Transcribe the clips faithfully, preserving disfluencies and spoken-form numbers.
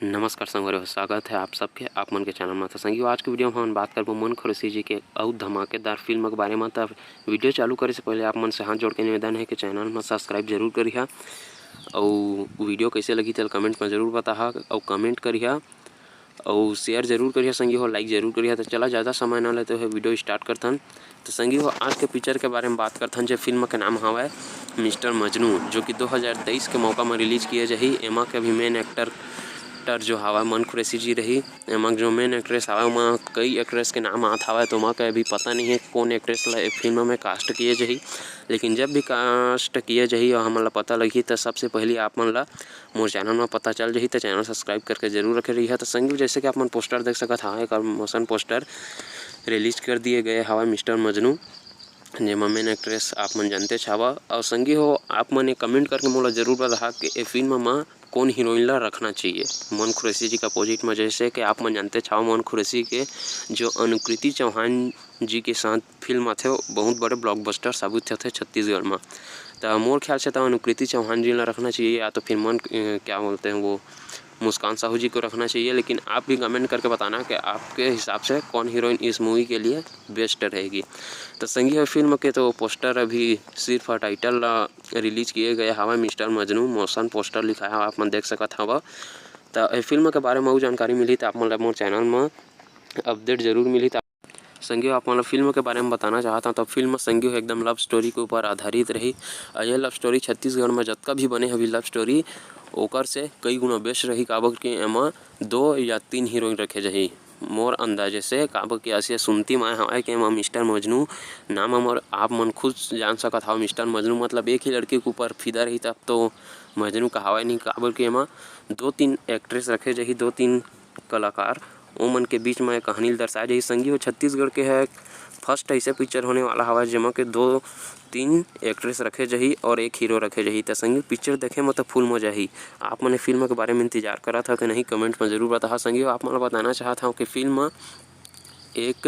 नमस्कार संगवारी हो, स्वागत है आप सबके आप मन के चैनल में। तो संगी हो, आज के वीडियो में हम बात करबो मन खुरैशी जी के अउ धमाकेदार फिल्म के बारे में। तो वीडियो चालू करे से पहले आप मन से हाथ जोड़ के निवेदन है कि चैनल में सब्सक्राइब जरूर करिहा, अउ वीडियो कैसे लगी तेला कमेंट में जरूर बताहा, अउ कमेंट करिहा, अउ शेयर जरूर करिहा संगी हो, लाइक जरूर करिहा। तो चला, ज़्यादा समय ना लेते हुए वीडियो स्टार्ट करथन। तो संगी हो, आज के पिक्चर के बारे में बात करथन, जे फिल्म के नाम हवय मिस्टर मजनू, जो कि दो हज़ार तेईस के मौका में रिलीज किए जाही। एमा के अभी मेन एक्टर एक्टर जो हवय मन खुरैशी जी रही। एमा जो मेन एक्ट्रेस हवय, ओमा कई एक्ट्रेस के नाम आत हवय, तो ओमा के अभी पता नहीं है कौन एक्ट्रेस ला ए फिल्म में कास्ट किए जाही। लेकिन जब भी कास्ट किए जाही और हमन ला पता लगही, तो सबसे पहली आप मन ला मोर चैनल में पता चल जाही। तो चैनल सब्सक्राइब करके जरूर रखे रहिहा। तो संगी हो, जैसे कि आप मन पोस्टर देख सकत हा, एकर मोशन पोस्टर रिलीज कर दिए गए हवय मिस्टर मजनू, जेमा मेन एक्ट्रेस आप मन जानते हवा। और संगी हो, आप मन ये कमेंट करके मोला जरूर बताहा कि ए फिल्म में कौन हीरोइन ला रखना चाहिए मन खुरैशी जी के अपोजिट में। जैसे कि आप मन जानते हवा, मन खुरैशी के जो अनुकृति चौहान जी के साथ फिल्म आथे, वो बहुत बड़े ब्लॉकबस्टर साबित होथे छत्तीसगढ़ में। तो मोर ख्याल से तो अनुकृति चौहान जी ला रखना चाहिए, या तो फिर मन, अ, क्या बोलते हैं वो, मुस्कान साहू जी को रखना चाहिए। लेकिन आप भी कमेंट करके बताना कि आपके हिसाब से कौन हीरोइन इस मूवी के लिए बेस्ट रहेगी। तो संगी हो, फिल्म के तो पोस्टर अभी सिर्फ टाइटल ला रिलीज किए गए हवा, मिस्टर मजनू मोशन पोस्टर लिखाए हवा, आप मन देख सकत हवा। तो ए फिल्म के बारे में अउ जानकारी मिलही, तो आप मन ला मोर चैनल में अपडेट जरूर मिलही। तो संगी हो, आप मन ला फिल्म के बारे में बताना चाहत हूँ, तो फिल्म संगी हो एकदम लव स्टोरी के ऊपर आधारित रही। और ये लव स्टोरी छत्तीसगढ़ में जतका भी बने हवी लव स्टोरी, ओकर से कई गुना बेस्ट रही, काबर कि एमा दो या तीन हीरोइन रखे जाही मोर अंदाजे से, काबर कि अइसे सुनती माय हवय कि एमा मिस्टर मजनू नाम हमर आप मन खुद जान सकत हव। मिस्टर मजनू मतलब एक ही लड़की के ऊपर फिदा रही, तब तो मजनू कहावय नहीं, काबर कि एमा दो तीन एक्ट्रेस रखे जाही, दो तीन कलाकार, ओमन के बीच में कहानी ल दर्शाए जाही। संगी हो, छत्तीसगढ़ के है फर्स्ट ऐसे पिक्चर होने वाला हवय, जेमा के दो तीन एक्ट्रेस रखे जाही और एक हीरो रखे जाही। त संगी, पिक्चर देखे में तो फुल मजा ही। आप मन ए फिल्म के बारे में इंतजार करत हव कि नहीं, कमेंट में जरूर बताहा। संगी हो, आप मन ल बताना चाहत हव कि फिल्म एक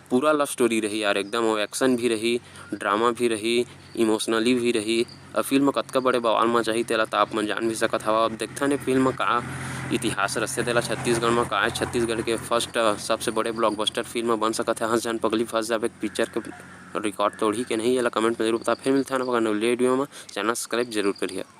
पूरा लव स्टोरी रही यार, एकदम वो एक्शन भी रही, ड्रामा भी रही, इमोशनली भी रही। अब फिल्म कतका बड़े बवाल मचाही, तेला त आप मन जान भी सकत हवा। अब देखथन ए फिल्म का इतिहास रचथे, तेला छत्तीसगढ़ में का छत्तीसगढ़ के फर्स्ट, अ, सबसे बड़े ब्लॉकबस्टर फिल्म बन सकत है। हंस जान पगली फंस जाबे पिक्चर के रिकॉर्ड तोड़ही के नहीं, एला कमेंट में जरूर बता। फिर मिलथन अपन अगले वीडियो में, चैनल सब्सक्राइब जरूर करिहा।